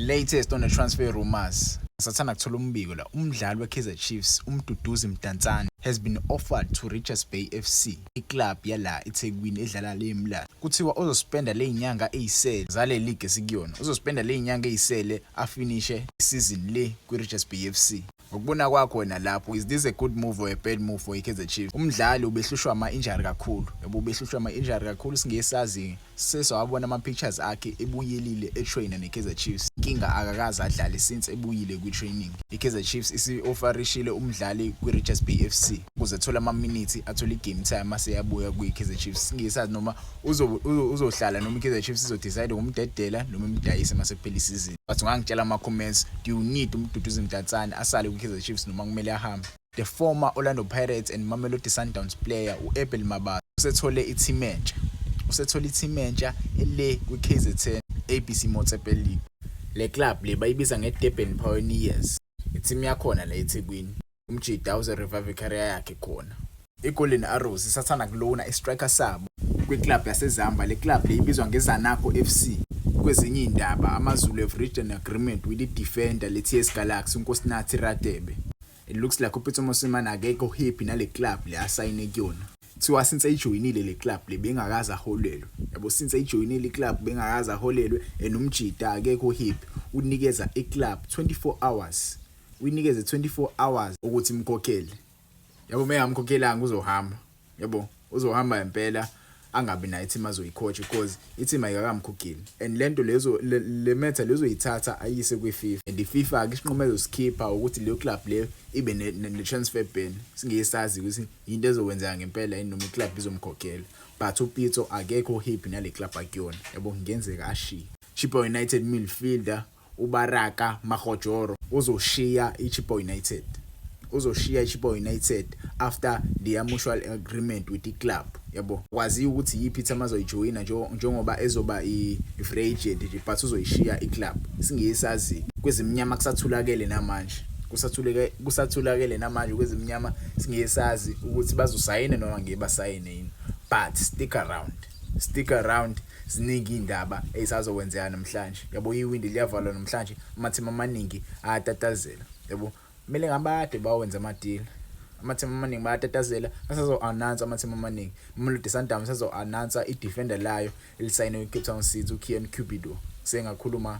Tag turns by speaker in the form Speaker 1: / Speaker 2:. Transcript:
Speaker 1: Latest on the transfer rumors. Sathanda kuthola umbiko la, umdlali weKaizer Chiefs uMduduzi Mdantsane has been offered to Richards Bay FC, iclub yala eThekwini edlala le mla. Kuthiwa uzospenda le nyanga eyisele zale league esikuyona. Uzospenda le nyanga eyisele afinishe isizini le kwiRichards Bay FC. Ngokubona kwakho wena lapho, is this a good move or a bad move for iKaizer Chiefs? Umdlali ubehlushwa ama-injury kakhulu. Yabo, ubehlushwa ama-injury kakhulu, singesazi sesawabona ama-pictures akhe ebuyelile etrainer ne-Kaizer Chiefs. Inkinga akakaze adlale since ebuyile kwi-training. I-Kaizer Chiefs isi-offerishile umdlali kwi-Richards Bay FC ukuze athole ama-minutes, athole i-game time mase yabuya kwi-Kaizer Chiefs. Singesazi noma uzohlala noma i-Kaizer Chiefs izodecide ukumdedela noma imdayise mase kuphela isizini. But ungangitshela ama-comments, do you need uMduduzi Mdantsane asale kwi-Kaizer Chiefs noma kumele ahambe? The former Orlando Pirates and Mamelodi Sundowns player u-Abel Mabaso usethole i-team entsha. Usethole i-team entsha ele kwi-KZN ABC Motsepe League. Le club le bayibiza nge-Durban Pioneers. I-team yakhona la eThekwini. Umjida uze-revive career yakhe khona. I-Golden Arrows isathanda kulona i-striker sabo kwi-club yaseZambia. Le club le ibizwa ngeZanaco FC. Kwezinye izindaba, AmaZulu have reached an agreement with i-defender le-TS Galaxy uNkosinathi Radebe. It looks like uPitso Mosimane akekho happy nale club le asayine kuyona. Kuthiwa since eyijoyinile le club le bengakaze aholelwe. Yabo, since eyijoyinile i-club bengakaze aholelwe and umjida akekho happy. Unikeza i-club 24 hours. Uyinikeze 24 hours ukuthi imkhokhele. Yabo, mengamkhokhelanga uzohamba. Yabo, uzohamba impela angabi nayo i-team azoyicoach because i-team ayikakamkhokheli. And lento lezo le matter lezoyithatha ayise kwi-FIFA, and i-FIFA ke isinqumo ezosikhipha ukuthi leyo club leyo ibe ne transfer ban. Singesazi ukuthi into ezokwenzeka ngempela yini noma i-club izomkhokhela, but uPitso akekho happy nale club akuyona. Yabo, kungenzeka ashiye. Chippa United midfielder uBaraka Mahojoro uzoshiya iChippa United. Uzoshiya iChippa United after their mutual agreement with the club. Yabo, kwaziwa ukuthi yiphi team azoyijoyina njengoba ezoba i-free agent nje, but uzoyishiya i-club. Singesazi kwezimnyama, kusathulakele namanje, kusathulakele namanje kwezimnyama. Singesazi ukuthi bazosayina noma ngeke basayine yini, but stick around, stick around, ziningi indaba ezisazokwenzeka namhlanje. Yabo, iwindi liyavalwa namhlanje, amathim amaningi ayatatazela. Yabo, kumele ngabade bawenze ama-deal, amathim amaningi bayatatazela, asazo-announce amathim amaningi. Mamelodi Sundowns asazo-announce i-defender layo elisayine kwi-Cape Town City, uKean Cupido. Sengakhuluma